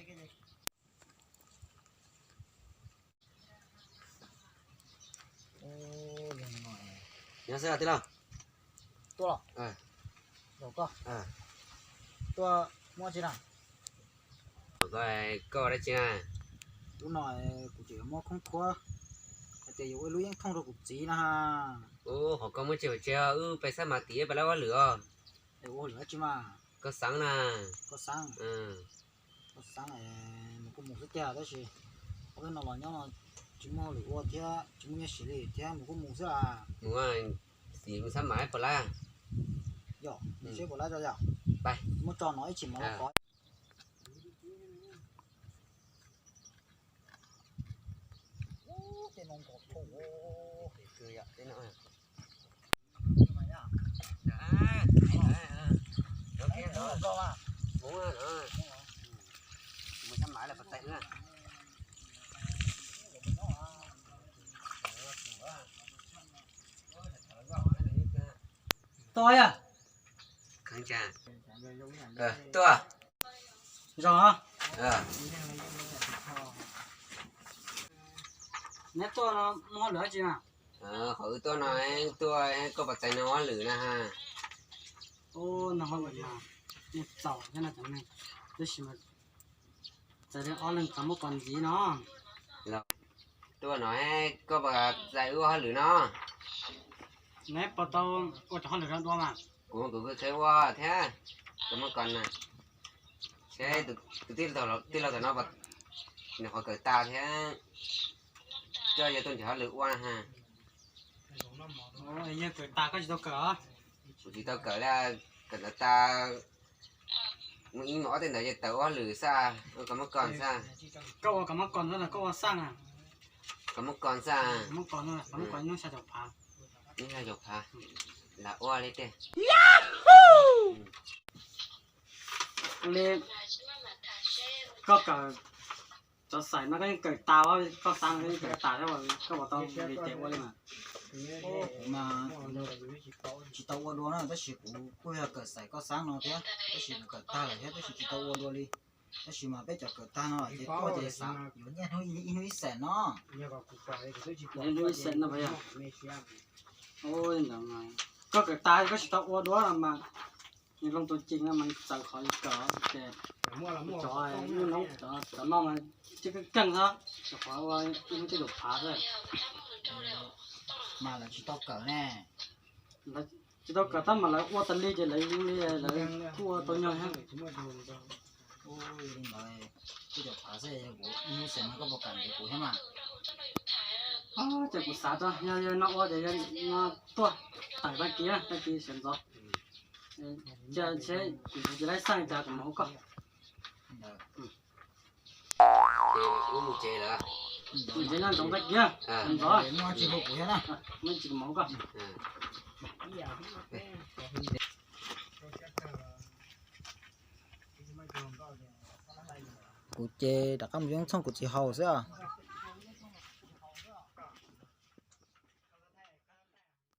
Nyob xwb tij laug. Tuaj los? Zaum koj. Tuaj muab tsi na? Koj, koj ua dab tsi na? Hnub no kuv tseem yuav muab khoob khuab hais tias yuav ua ib lub yeeb thooj rau kuv txiv na. Ub, qhov koj muab tseg pem tsev, wb pais xab mas tim peb lawv ua hauj lwm os. Ua hauj lwm dab tsi mas? Koj xeeb na. Koj xeeb. Koj xeeb, mus kuj mus xwb tiag, tab sis ob peb no los nyob no tsis muaj hauj lwm ua thiab tsis muaj nyiaj siv li thiab, mus kuj mus xwb a. Mus, xim mus xab mas pem lawv. Yog, mus seb pem lawv tso yom. Muab tso no ib chim mas los kov. Tuaj yog. Tuaj. Zoo. Neb tuaj no muaj hauj lwm dab tsi mas? Qhov wb tuaj no, tuaj koj puas txais nrog hauj lwm na ha. Ub, nrog hauj lwm mas nws txaus thiab no cov neeg, tab sis mas txais li ob leeg txog muab kos ntxiv no. Tuaj no, koj puas txais wb ua hauj lwm no? Neb puas tau ua cov hauj lwm no dua mas? Kuv, kuv kuj txais ua thiab, tau muab kos na. Seb tus tij laug thaum no nws qhov kawm tas thiab, coj yog tuaj nrhiav hauj lwm ua na ha. Yog kawm tas koj tsis tau kawm? Kuv tsis tau kawm li, kawm ntawv tas mus ib mus ob tej ntawd ces tawm ua hauj lwm xwb, ua kos muab kos xwb. Koj ua kos muab kos no los koj ua xaj? Kos muab kos xwb. Kos muab kos no, kos muab kos ib hnub xya caum phav. Ib hnub xya caum phav, lam ua li tiag. Li koj kawm cov xaim no koj yeej kawm tas, koj xav no koj yeej kawm tas thiab, koj puas tau li tes ua li mas? Kuv mas tsis tau ua dua na, tab sis kuv kuj yog kawm xaim koj xav no thiab, tab sis kuv kawm tag lawm thiab, tab sis tsis tau ua dua li. Tab sis mas peb cov kawm tag no ces tuaj ces xav yuav nyiaj hnub ib hnub ib xees no. Ib hnub ib xees no puas yog? Ntawd koj kawm tas koj tsis tau ua dua mas, nws loo tus ceem no mas txawv qhov li kawm ces cov noob cov noj mas tseem keej keej xwb, cov qhov ua ib hnub tej zaum phav xwb. Mas lawv tsis tau kawm ne. Tsis tau kawm tab mas lawv ua tas li ces lawv zoo li lawv kuj ua tau nyuag thiab. Ua li ntawd kuj cov phav xwb, kuv ib hnub xees no koj puas kam nrhiav kuv thiab mas? Ces kuv xav tso, yog yog no ua ces yog no tuaj tawm tag kis, tag kis sawv ntxov. Ces kuv tsis laib xaj cas kuv mam hu koj. Ces wb mus tsev lawm. Mus tsev no ntsoov tag kis, sawv ntxov. Muaj tsis hu kuv thiab na. Muaj tsis kuv mam hu koj. Kuv ces rov qab mus yeeb thooj kuv txiv haus xwb.